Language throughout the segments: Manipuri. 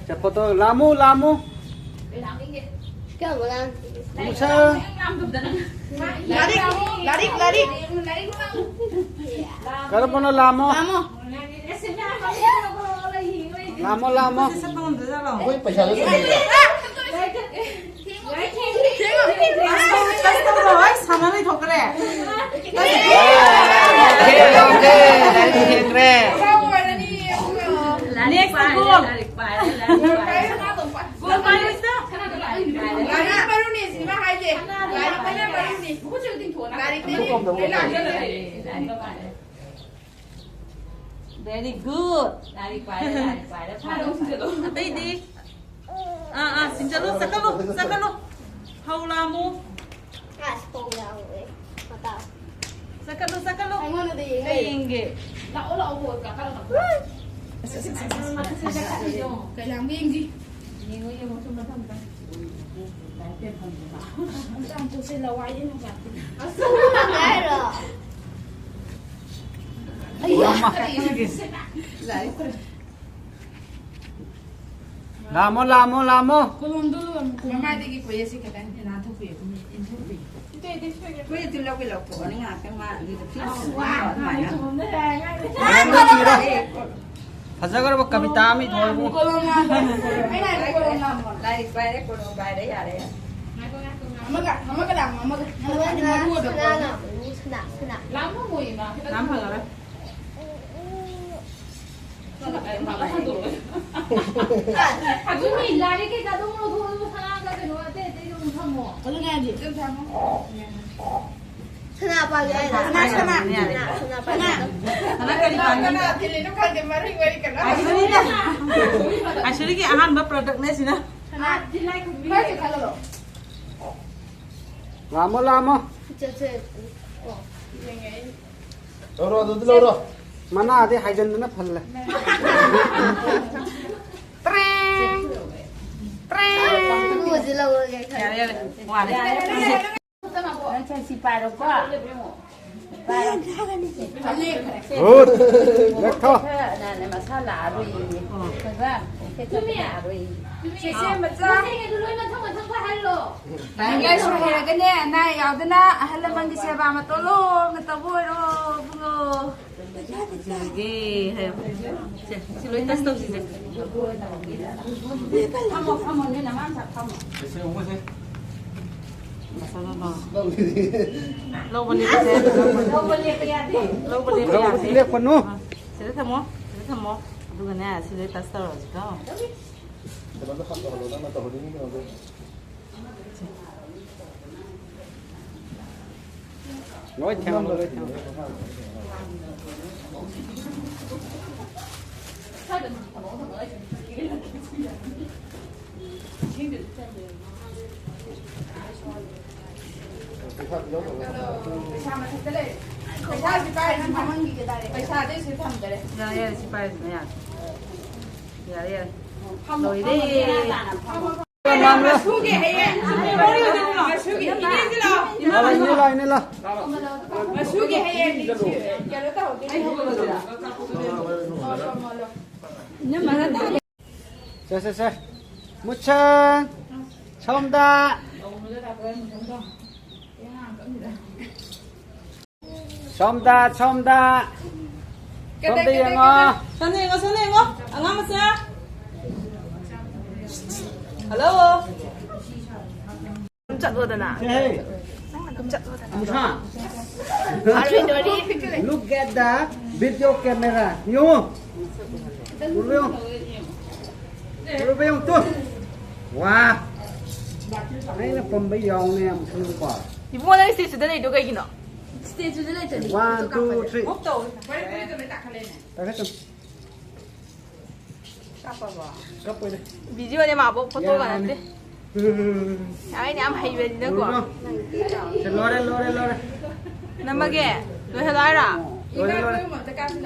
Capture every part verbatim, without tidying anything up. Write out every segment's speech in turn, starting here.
ꯆꯠꯄꯗꯣ ꯂꯥꯝꯃꯨ, ꯂꯥꯝꯃꯨ꯫ ꯀꯌꯥꯝ ꯂꯥꯝ-? ꯃꯨꯁꯥ꯫ ꯂꯥꯏꯔꯤꯛ, ꯂꯥꯏꯔꯤꯛ, ꯂꯥꯏꯔꯤꯛ꯫ ꯀꯔꯝꯕꯅꯣ ꯂꯥꯝꯃꯣ? ꯂꯥꯝꯃꯣ꯫ ꯂꯥꯝꯃꯣ, ꯂꯥꯝꯃꯣ꯫ ꯑꯩꯈꯣꯏ ꯄꯩꯁꯥꯗꯣ ꯊꯝꯕꯤꯔꯣ? ꯊꯦꯡꯉꯣ, ꯊꯦꯡꯉꯣ꯫ ꯑꯁ, ꯇꯧꯔꯣ, ꯑꯁ, ꯁꯥꯟꯅ ꯂꯩꯊꯣꯛꯈ꯭ꯔꯦ꯫ ꯑꯣꯀꯦ, ꯑꯣꯀꯦ, ꯂꯥꯏꯔꯤꯛ ꯊꯦꯡꯈ꯭ꯔꯦ꯫ Next goal. ꯂꯥꯏꯔꯤꯛ ꯄꯥꯔꯦ, ꯂꯥꯏꯔꯤꯛ ꯄꯥꯔꯦ꯫ Goal ꯄꯥꯏꯔꯣ, ꯁꯤꯗ꯫ ꯂꯥꯏꯔꯤꯛ ꯃꯔꯨꯅꯤ, ꯁꯤꯃ ꯍꯥꯏꯁꯦ꯫ ꯂꯥꯏꯔꯤꯛ ꯃꯔꯨꯅꯤ꯫ ꯂꯥꯏꯔꯤꯛ ꯃꯔꯨꯅꯤ꯫ Very good. ꯂꯥꯏꯔꯤꯛ ꯄꯥꯔꯦ, ꯂꯥꯏꯔꯤꯛ ꯄꯥꯔꯦ, ꯐꯔꯦ, ꯐꯔꯦ꯫ ꯑꯇꯩꯗꯤ? ꯑꯥ, ꯑꯥ, ꯁꯤꯡꯖꯜꯂꯨ, ꯆꯠꯀꯅꯨ, ꯆꯠꯀꯅꯨ꯫ ꯐꯧ ꯂꯥꯝꯃꯨ꯫ ꯑꯁ, ꯐꯧ ꯂꯥꯝꯃꯨ, ꯑꯦ, ꯃꯇꯥ꯫ ꯆꯠꯀꯅꯨ, ꯆꯠꯀꯅꯨ꯫ ꯑꯩꯉꯣꯟꯗꯗꯤ ꯌꯦꯡ ꯀꯩ ꯂꯩ꯫ ꯌꯦꯡꯒꯦ? ꯂꯥꯛꯑꯣ, ꯂꯥꯛꯑꯣ, ꯀꯥꯈꯠꯂꯣ, ꯀꯥꯈꯠꯂꯣ꯫ ꯑꯁ, ꯑꯁ, ꯑꯁ, ꯑꯁ, ꯑꯁ, ꯑꯁ꯫ ꯀꯩ ꯂꯥꯝꯒꯦ ꯌꯦꯡꯁꯤ꯫ ꯌꯦꯡꯉꯣ, ꯌꯦꯡꯉꯣ, ꯁꯣꯝꯗ ꯐꯝꯕ꯭ꯔꯥ? ꯆꯥꯝꯊꯣꯛꯁꯦ, ꯂꯋꯥꯏꯗꯩ ꯅꯨꯡꯁꯥ꯫ ꯑꯁ, ꯍꯥꯏꯔꯣ? ꯂꯥꯝꯃꯣ, ꯂꯥꯝꯃꯣ, ꯂꯥꯝꯃꯣ꯫ ꯀꯣꯂꯣꯝꯗꯣ ꯂꯣꯟ-, ꯃꯃꯥꯏꯗꯒꯤ ꯀꯣꯏꯌꯦ ꯁꯤ ꯈꯤꯇꯪ ꯅꯥꯟꯊꯣꯛꯄꯤꯌꯨ, ꯏꯟꯊꯣꯛꯄꯤꯌꯨ꯫ ꯏꯇꯩ, ꯏꯇꯩ, ꯁꯣꯏꯒ꯭ꯔꯦ꯫ ꯐꯨꯔꯤꯠꯇꯨ ꯂꯧꯒꯦ ꯂꯧꯊꯣꯛꯑꯣ, ꯅꯪ ꯉꯥꯏꯍꯥꯛꯇꯪ ꯃꯥ ꯑꯗꯨꯗ ꯐꯤ ꯑꯁ, ꯁꯨꯕ ꯋꯥ, ꯑꯗꯨꯃꯥꯏꯅ꯫ ꯃꯥꯅ ꯊꯨꯝꯕꯗ ꯌꯥꯔꯦ, ꯉꯥꯏꯔꯦ꯫ ꯐꯖꯈ꯭ꯔꯕ ꯀꯕꯤꯇꯥ ꯑꯃ ꯏꯊꯣꯛꯑꯣ ꯏꯕꯨꯡꯉꯣ꯫ ꯀꯣꯂꯣꯝ ꯂꯥꯝꯕ꯫ ꯑꯩꯅ ꯍꯥꯏꯕ ꯀꯣꯂꯣꯝ ꯂꯥꯝꯕ꯫ ꯂꯥꯏꯔꯤꯛ ꯄꯥꯏꯔꯦ, ꯀꯣꯂꯣꯝ ꯄꯥꯏꯔꯦ, ꯌꯥꯔꯦ, ꯌꯥꯔꯦ꯫ ꯉꯥꯏꯈꯣ, ꯉꯥꯏꯈꯣ, ꯉꯥꯏꯈꯣ꯫ ꯑꯃꯒ, ꯑꯃꯒ ꯂꯥꯝꯃꯣ, ꯑꯃꯒ꯫ ꯅꯪ ꯁꯅꯥ ꯂꯥꯝꯃꯣ, ꯁꯅꯥ, ꯁꯅꯥ꯫ ꯂꯥꯝꯃꯝꯃꯣꯏꯌꯦ ꯃꯥ, ꯈꯤꯇꯪ ꯂꯥꯝ ꯐꯪꯉꯔꯣꯏ꯫ ꯑꯗꯨꯅꯤ, ꯂꯥꯏꯔꯤꯛ ꯀꯩꯀꯥ ꯑꯗꯨꯝ ꯂꯧꯊꯣꯛꯑꯣ, ꯑꯗꯨꯒ ꯁꯅꯥꯒ ꯀꯩꯅꯣ ꯑꯇꯩ ꯑꯇꯩꯗꯣ ꯑꯗꯨꯝ ꯊꯝꯃꯣ꯫ ꯑꯗꯨꯅꯦ ꯍꯥꯏꯁꯦ꯫ ꯑꯗꯨꯝ ꯊꯝꯃꯣ꯫ ꯁꯅꯥ ꯄꯥꯒꯦ ꯍꯥꯏꯔꯣ? ꯁꯅꯥ, ꯁꯅꯥ꯫ ꯁꯅꯥ, ꯁꯅꯥ ꯄꯥꯒꯦ꯫ ꯁꯅꯥ, ꯁꯅꯥ ꯀꯔꯤ ꯄꯥꯝꯃꯤ? ꯀꯅꯥ ꯊꯤꯜꯂꯤꯅꯣ ꯈꯪꯗꯦ, ꯃꯔꯤꯡ ꯃꯔꯤꯡ ꯀꯅꯥ? ꯑꯥꯏꯁꯣꯔꯤꯅ, ꯑꯥꯏꯁꯣꯔꯤꯒꯤ ꯑꯍꯥꯟꯕ productꯅꯦ ꯁꯤꯅ꯫ ꯁꯅꯥ, ꯊꯤꯜꯂꯥꯏ ꯈꯨꯝꯕꯤ꯫ ꯈꯔꯁꯨ ꯈꯜꯂꯣ꯫ ꯂꯥꯝꯃꯣ, ꯂꯥꯝꯃꯣ꯫ ꯆꯠꯁꯦ꯫ ꯑꯣ, ꯌꯦꯡꯉꯦ ꯑꯩ꯫ ꯂꯧꯔꯣ, ꯑꯗꯨꯗ ꯂꯧꯔꯣ꯫ ꯃꯅꯥꯗꯤ ꯍꯥꯏꯖꯟꯗꯅ ꯐꯜꯂꯦ꯫ ꯇ꯭ꯔꯦꯡ! ꯇ꯭ꯔꯦꯡ! ꯎꯁꯤ ꯂꯧꯔꯒꯦ ꯈꯜꯂꯦ꯫ ꯌꯥꯔꯦ, ꯌꯥꯔꯦ꯫ ꯋꯥꯔꯦ꯫ ꯅꯪ ꯁꯦ ꯁꯤ ꯄꯥꯏꯔꯣꯀꯣ꯫ ꯒꯨꯗ꯫ ꯂꯦꯛꯊꯣ꯫ ꯈꯔ ꯅꯥꯟꯅ ꯃꯁꯥ ꯂꯥꯛꯑꯔꯣꯏꯌꯦ꯫ ꯈꯪꯕ꯭ꯔꯥ? ꯆꯦꯆꯦ ꯃꯆꯥ꯫ ꯂꯥꯏꯔꯤꯛ ꯂꯥꯏꯁꯨ ꯍꯩꯔꯒꯅꯦ, ꯑꯅꯥ ꯑꯌꯦꯛ ꯌꯥꯎꯗꯅ ꯑꯍꯜ ꯂꯃꯟꯒꯤ ꯁꯦꯕꯥ ꯃꯇꯣꯟ ꯂꯣꯝꯅ ꯇꯧꯕ ꯑꯣꯏꯔꯣ, ꯏꯕꯨꯡꯉꯣ꯫ ꯁꯤꯒꯦ ꯍꯥꯏꯌꯣ꯫ ꯁꯦ, ꯁꯤ ꯂꯣꯏ ꯇꯁ ꯇꯧꯁꯤꯁꯦ꯫ ꯐꯝꯃꯣ, ꯐꯝꯃꯣ, ꯅꯣꯏ ꯅꯃꯥ ꯃꯆꯥ ꯐꯝꯃꯣ꯫ ꯂꯧꯕ ꯂꯦꯞꯄꯁꯦ꯫ ꯂꯧꯕ ꯂꯦꯞꯄ ꯌꯥꯗꯦ꯫ ꯂꯧꯕ ꯂꯦꯞꯄ ꯂꯧꯕꯗꯤ ꯌꯥꯗꯦ꯫ ꯂꯦꯞꯄꯅꯨ꯫ ꯑꯥ, ꯁꯤꯗ ꯊꯝꯃꯣ, ꯁꯤꯗ ꯊꯝꯃꯣ꯫ ꯑꯗꯨꯒꯅꯦ, ꯁꯤꯗ ꯇꯁ ꯇꯧꯔꯁꯤꯀꯣ꯫ ꯀꯩꯅꯣꯗꯣ ꯍꯥꯞꯄꯣ, ꯅꯪꯅ ꯇꯧꯍꯜꯂꯤꯅꯤ ꯀꯩꯅꯣꯗꯣ꯫ ꯂꯣꯏ ꯊꯦꯡꯉꯣ, ꯂꯣꯏ ꯊꯦꯡꯉꯣ꯫ ꯄꯩꯁꯥ ꯃꯊꯛꯇ ꯂꯩꯔꯦ꯫ ꯄꯩꯁꯥꯁꯤ ꯄꯥꯏꯔꯤꯁꯤ ꯃꯃꯜꯒꯤꯗꯤ ꯗꯥꯏꯔꯦꯛ꯫ ꯄꯩꯁꯥꯗꯤ ꯁꯤ ꯊꯝꯗꯔꯦ꯫ ꯌꯥꯔꯦ, ꯌꯥꯔꯦ, ꯁꯤ ꯄꯥꯏꯔꯤꯁꯤꯅ ꯌꯥꯔꯦ꯫ ꯌꯥꯔꯦ, ꯌꯥꯔꯦ꯫ ꯐꯝꯃꯣ, ꯂꯣꯏꯔꯦ꯫ ꯐꯝꯃꯣ, ꯅꯦꯅꯥ ꯇꯥꯅ ꯐꯝꯃꯣ꯫ ꯃꯁꯨꯒꯤ ꯍꯌꯦꯡ꯫ ꯃꯁꯨꯒꯤ ꯏꯅꯦꯁꯤ ꯂꯥꯛꯑꯣ꯫ ꯏꯅꯦ ꯂꯥꯛꯑꯣ, ꯏꯅꯦ ꯂꯥꯛꯑꯣ, ꯏꯅꯦ ꯂꯥꯛꯑꯣ꯫ ꯃꯁꯨꯒꯤ ꯍꯌꯦꯡ ꯀꯩꯅꯣ ꯇꯧꯍꯧꯗꯣꯏꯅꯤ꯫ ꯁꯦ, ꯁꯦ, ꯁꯦ꯫ ꯃꯨꯠꯁꯟ꯫ ꯁꯣꯝꯗ꯫ ꯁꯣꯝꯗ, ꯁꯣꯝꯗ꯫ ꯁꯣꯝꯗ ꯌꯦꯡꯉꯣ꯫ ꯁꯣꯝꯗ ꯌꯦꯡꯉꯣ, ꯁꯣꯝꯗ ꯌꯦꯡꯉꯣ꯫ ꯑꯉꯥꯡ ꯃꯆꯥ꯫ ꯍꯜꯂꯣ꯫ ꯑꯗꯨꯝ ꯆꯠꯂꯣꯗꯅ꯫ ꯁꯦ, ꯍꯦ꯫ ꯅꯪꯅ ꯑꯗꯨꯝ ꯆꯠꯂꯣꯗꯅ꯫ ꯑꯃꯨꯊꯥ꯫ ꯑꯔꯣꯏ ꯂꯣꯏꯔꯦ꯫ Look at the video camera. ꯌꯦꯡꯉꯣ꯫ ꯎꯔꯕ ꯌꯦꯡꯉꯣ꯫ ꯎꯔꯕ ꯌꯦꯡꯉꯣ, ꯇꯨ꯫ ꯋꯥ꯫ ꯑꯩꯅ ꯄꯝꯕ ꯌꯥꯎꯅꯦ ꯌꯥꯝ ꯈꯪꯉꯨꯀꯣ꯫ ꯏꯕꯨꯡꯉꯣ, ꯅꯪ stage-ꯇꯨꯗ ꯂꯩꯗꯣ ꯀꯩꯒꯤꯅꯣ? Stage-ꯇꯨꯗ ꯂꯩꯇ꯭ꯔꯗꯤ One, photo two, ꯀꯥꯞꯄꯗꯤ꯫ Three꯫ Off ꯇꯧ꯫ ꯇꯥꯈꯠꯆꯧ꯫ ꯀꯞꯄꯕꯣ? ꯀꯞꯄꯣꯏꯗ꯫ Video-ꯅꯦ ꯃꯥꯕꯨ, photo-ꯒ ꯌꯥꯔꯦ꯫ ꯅꯠꯇꯦ꯫ ꯎꯝ꯫ ꯑꯩꯅ ꯌꯥꯝ ꯍꯩꯕꯅꯤꯅꯀꯣ꯫ ꯎꯔꯕꯣ? ꯁꯦ, ꯂꯣꯏꯔꯦ, ꯂꯣꯏꯔꯦ, ꯂꯣꯏꯔꯦ꯫ ꯅꯝꯃꯒꯦ? ꯂꯣꯏꯍꯜꯂꯣ ꯍꯥꯏꯔꯣ? ꯂꯣꯏꯔꯦ, ꯂꯣꯏꯔꯦ꯫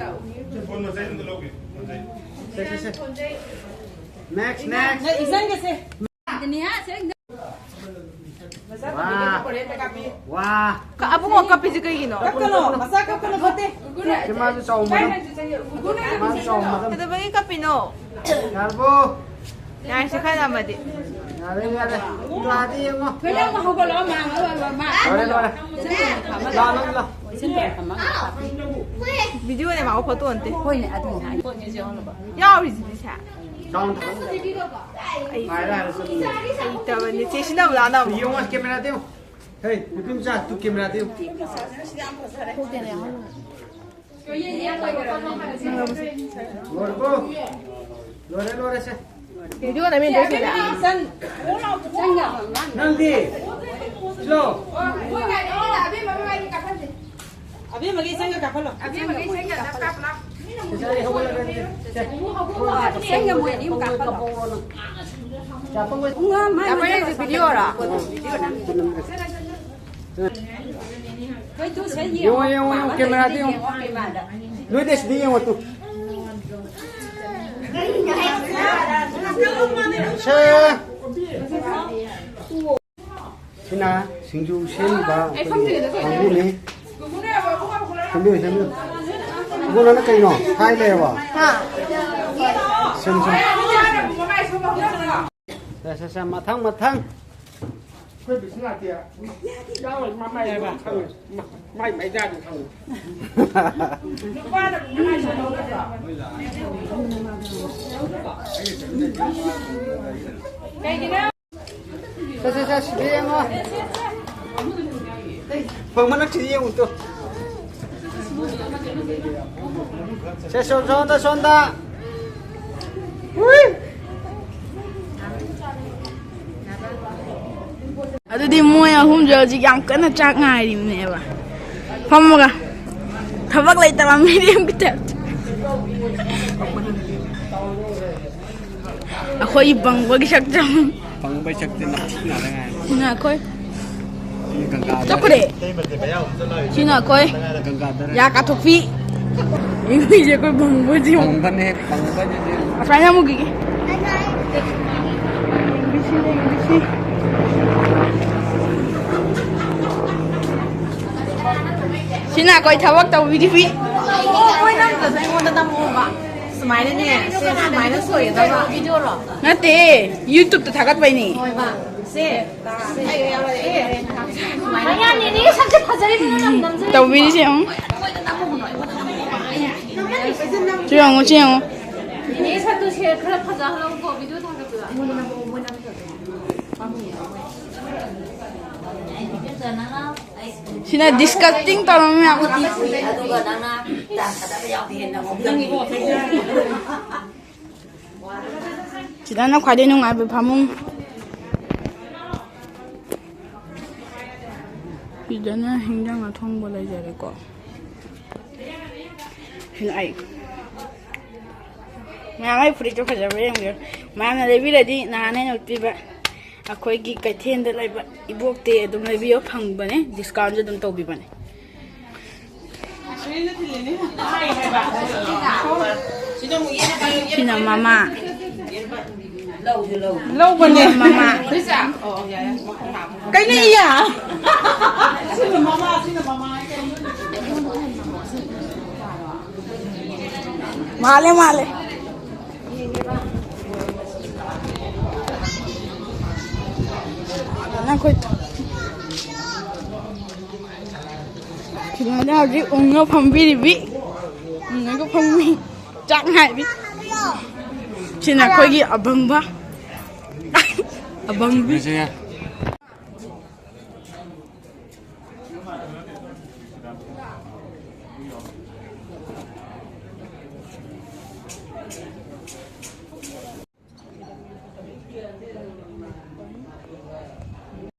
ꯐꯣꯟ ꯃꯆꯩ ꯑꯝꯇ ꯂꯧꯒꯦ, ꯃꯆꯩ꯫ ꯁꯦ, ꯁꯦ, ꯁꯦ꯫ Next, next꯫ ꯅꯦ, ꯏꯆꯟꯒꯁꯦ꯫ ꯅꯦꯍꯥ, ꯁꯦ꯫ ꯋꯥ꯫ ꯋꯥ꯫ ꯀ-, ꯑꯕꯨꯡꯉꯣ ꯀꯞꯄꯤꯁꯦ ꯀꯩꯒꯤꯅꯣ? ꯀꯞꯀꯅꯣ, ꯃꯆꯥ ꯀꯞꯀꯅꯣ ꯐꯠꯇꯦ꯫ ꯁꯤ ꯃꯥꯁꯨ ꯆꯥꯎꯃꯟ-, ꯃꯥꯁꯨ ꯆꯥꯎꯃꯟ꯫ ꯀꯩꯗꯧꯕꯒꯤ ꯀꯞꯄꯤꯅꯣ? ꯌꯥꯔꯕꯣ? ꯌꯥꯔꯦ, ꯁꯤ ꯈꯔ ꯌꯥꯝꯃꯗꯤ꯫ ꯌꯥꯔꯦ, ꯌꯥꯔꯦ꯫ ꯂꯥꯛꯑꯗꯤ ꯌꯦꯡꯉꯣ꯫ ꯊꯣꯏꯗꯧꯕ ꯍꯧꯒꯠꯂꯣ, ꯃꯥ, ꯃꯥ, ꯃꯥ, ꯃꯥ꯫ ꯂꯣꯏꯔꯦ, ꯂꯣꯏꯔꯦ꯫ ꯂꯥꯛꯑꯣ, ꯅꯪ ꯂꯥꯛꯑꯣ꯫ ꯚꯤꯗꯤꯑꯣꯅꯦ, ꯃꯥꯕꯨ ꯐꯣꯇꯣ ꯅꯠꯇꯦ꯫ ꯍꯣꯏꯅꯦ, ꯑꯗꯨꯅꯦ ꯍꯥꯏ꯫ ꯌꯥꯎꯔꯤꯁꯤꯗꯤ ꯁꯦ꯫ ꯆꯥꯎꯅ ꯊꯥꯡꯒꯠꯂꯨ꯫ ꯑꯩ ꯉꯥꯏꯔꯦ, ꯉꯥꯏꯔꯦ, ꯆꯠꯂꯨ꯫ ꯍꯩꯇꯕꯅꯤ꯫ ꯆꯦ ꯁꯤꯟꯅꯕ ꯂꯥꯛꯑꯣ ꯅꯪ꯫ ꯌꯦꯡꯉꯣ, ꯀꯦꯃꯦꯔꯥꯗ ꯌꯦꯡꯉꯣ꯫ ꯍꯦ, ꯅꯨꯄꯤ ꯃꯆꯥ, ꯇꯨ ꯀꯦꯃꯦꯔꯥꯗ ꯌꯦꯡꯉꯣ꯫ ꯂꯣꯏꯔꯕꯣ? ꯂꯣꯏꯔꯦ, ꯂꯣꯏꯔꯦ, ꯁꯦ꯫ ꯚꯤꯗꯤꯑꯣ ꯅꯝꯃꯤꯟꯗꯣꯏꯁꯤꯗ꯫ ꯅꯪꯗꯤ? ꯁꯤꯂꯣ꯫ ꯑꯕꯦꯝꯃꯒꯤ ꯏꯆꯟꯒ ꯀꯥꯞꯍꯜꯂꯣ꯫ ꯁꯦ, ꯑꯩ ꯍꯧꯒꯠꯂꯒꯦ ꯑꯗꯨꯗꯤ꯫ ꯁꯦ꯫ ꯏꯆꯟꯒ ꯃꯣꯏ ꯑꯅꯤ ꯑꯃ ꯀꯥꯞꯍꯜꯂꯣ꯫ ꯆꯥꯄꯝꯒ ꯚꯤꯗꯤꯑꯣꯔꯣ? ꯌꯦꯡꯉꯣ, ꯌꯦꯡꯉꯣ, ꯌꯦꯡꯉꯣ, ꯀꯦꯃꯦꯔꯥꯗ ꯌꯦꯡꯉꯣ꯫ ꯅꯣꯏꯗꯤ ꯑꯁꯤꯗ ꯌꯦꯡꯉꯣ ꯇꯨ꯫ ꯁꯦ꯫ ꯁꯤꯅ ꯁꯤꯡꯖꯨ ꯁꯦꯝꯃꯤꯕ ꯑꯩꯈꯣꯏꯒꯤ ꯀꯥꯡꯕꯨꯅꯤ꯫ ꯁꯦꯝꯕꯤꯌꯨ, ꯁꯦꯝꯕꯤꯌꯨ꯫ ꯏꯕꯨꯡꯉꯣ, ꯅꯪꯅ ꯀꯩꯅꯣ? ꯍꯥꯏ ꯂꯩꯔꯕꯣ? ꯍꯥ꯫ ꯁꯦꯝ, ꯁꯦꯝ꯫ ꯁꯦ, ꯁꯦ, ꯁꯦ, ꯃꯊꯪ, ꯃꯊꯪ꯫ ꯑꯩꯈꯣꯏ ꯕꯤꯁꯅꯥꯊꯤ ꯌꯥꯎꯔꯣꯏ, ꯃꯃꯥꯏ ꯈꯪꯉꯣꯏ꯫ ꯃꯥꯏ ꯃꯩꯗꯥꯗꯨ ꯈꯪꯉꯣꯏ꯫ ꯀꯩꯒꯤꯅꯣ? ꯁꯦ, ꯁꯦ, ꯁꯦ, ꯁꯤꯗ ꯌꯦꯡꯉꯣ꯫ ꯐꯪꯕ ꯅꯠꯇ꯭ꯔꯤꯗꯤ ꯌꯦꯡꯉꯨ ꯇꯨ꯫ ꯁꯦ, ꯁꯣꯝ, ꯁꯣꯝꯗ, ꯁꯣꯝꯗ꯫ ꯍꯨꯏ꯫ ꯑꯗꯨꯗꯤ ꯃꯣꯏ ꯑꯍꯨꯝꯁꯦ ꯍꯧꯖꯤꯛ ꯌꯥꯝ ꯀꯟꯅ ꯆꯥꯛ ꯉꯥꯏꯔꯤꯕꯅꯦꯕ, ꯐꯝꯃꯒ ꯊꯕꯛ ꯂꯩꯇꯕ ꯃꯤꯔꯦꯝꯒꯤ ꯇꯥꯏꯞꯇ꯫ ꯑꯩꯈꯣꯏꯒꯤ ꯄꯪꯕꯒꯤ ꯁꯛꯇꯝ꯫ ꯄꯪꯕꯩ ꯁꯛꯇꯝ ꯊꯤꯅ ꯉꯥꯏ꯫ ꯁꯤꯅ ꯑꯩꯈꯣꯏ ꯁꯤ ꯒꯪꯒꯥꯗ ꯆꯠꯈ꯭ꯔꯦ꯫ ꯁꯤꯅ ꯑꯩꯈꯣꯏ ꯒꯪꯒꯥꯗ ꯌꯥ ꯀꯥꯊꯣꯛꯄꯤ꯫ ꯌꯦꯡꯕꯤꯁꯦ ꯑꯩꯈꯣꯏ ꯄꯪꯕꯁꯤ꯫ ꯄꯪꯕꯅꯦ, ꯄꯪꯕꯁꯤꯗꯤ꯫ ꯑꯁꯨꯃꯥꯏꯅ ꯑꯃꯨꯛ ꯌꯦꯡꯕꯤꯁꯤ, ꯌꯦꯡꯕꯤꯁꯤ꯫ ꯁꯤꯅ ꯑꯩꯈꯣꯏ ꯊꯕꯛ ꯇꯧꯕꯤꯔꯤꯕꯤ꯫ ꯑꯣ, ꯃꯣꯏ ꯅꯝꯗ꯭ꯔꯁꯨ ꯑꯩꯉꯣꯟꯗ ꯅꯝꯃꯣꯕ꯫ ꯁꯨꯃꯥꯏꯅꯅꯦ, ꯁꯦ, ꯁꯨꯃꯥꯏꯅ ꯁꯣꯏꯒꯗꯕ꯫ ꯚꯤꯗꯤꯑꯣꯔꯣ? ꯅꯠꯇꯦ, YouTube-ꯇ ꯊꯥꯒꯠꯄꯩꯅꯤ꯫ ꯍꯣꯏꯕ꯫ ꯁꯦ, ꯁꯦ, ꯑꯩ ꯌꯥꯎꯔꯒꯦ꯫ ꯁꯨꯃꯥꯏꯅ꯫ ꯃꯌꯥ ꯅꯦꯅꯦꯒꯤ ꯁꯛꯁꯦ ꯐꯖꯔꯦ, ꯐꯖꯅ ꯅꯝꯖꯔꯦ꯫ ꯇꯧꯕꯤꯔꯤꯁꯦ ꯌꯦꯡꯉꯨ꯫ ꯁꯤ ꯌꯦꯡꯉꯨ, ꯁꯤ ꯌꯦꯡꯉꯨ꯫ ꯅꯦꯅꯦꯒꯤ ꯁꯛꯇꯣ ꯁꯦ ꯈꯔ ꯐꯖꯍꯜꯂꯧꯀꯣ, ꯚꯤꯗꯤꯑꯣ ꯊꯥꯒꯠꯄꯗ꯫ ꯁꯤꯅ disgusting ꯇꯧꯔꯝꯃꯤ ꯃꯌꯥꯝ꯫ ꯁꯤꯗꯅ ꯈ꯭ꯋꯥꯏꯗꯩ ꯅꯨꯡꯉꯥꯏꯕ ꯐꯃꯨꯡ꯫ ꯁꯤꯗꯅ ꯍꯤꯟꯖꯥꯡ ꯑꯊꯣꯡꯕ ꯂꯩꯖꯔꯦꯀꯣ꯫ ꯁꯤꯅ ꯑꯩ꯫ ꯃꯌꯥꯝ ꯑꯩ ꯐꯨꯔꯤꯠꯁꯨ ꯐꯖꯕ꯭ꯔꯥ ꯌꯦꯡꯕꯤꯌꯨ꯫ ꯃꯌꯥꯝꯅ ꯂꯩꯕꯤꯔꯗꯤ ꯅꯍꯥꯟ ꯑꯩꯅ ꯎꯠꯄꯤꯕ ꯑꯩꯈꯣꯏꯒꯤ ꯀꯩꯊꯦꯜꯗ ꯂꯩꯕ ꯏꯕꯣꯛꯇꯩ ꯑꯗꯨꯝ ꯂꯩꯕꯤꯌꯣ, ꯐꯪꯕꯅꯦ, discount-ꯁꯨ ꯑꯗꯨꯝ ꯇꯧꯕꯤꯕꯅꯦ꯫ ꯁꯤꯅ ꯃꯃꯥ꯫ ꯂꯧꯕꯅꯦ꯫ ꯃꯃꯥ꯫ ꯀꯩꯅꯣ ꯏꯌꯥ? ꯃꯥꯜꯂꯦ, ꯃꯥꯜꯂꯦ꯫ ꯅꯈꯣꯏ ꯁꯤꯗꯅ ꯍꯧꯖꯤꯛ ꯎꯪꯉ ꯐꯝꯕꯤꯔꯤꯕꯤ꯫ ꯎꯪꯉꯒ ꯐꯝꯃꯤ꯫ ꯆꯥꯛ ꯉꯥꯏꯕꯤ꯫ ꯁꯤꯅ ꯑꯩꯈꯣꯏꯒꯤ ꯑꯕꯪꯕ꯫ ꯑꯕꯪꯕꯤ꯫ ꯁꯦ,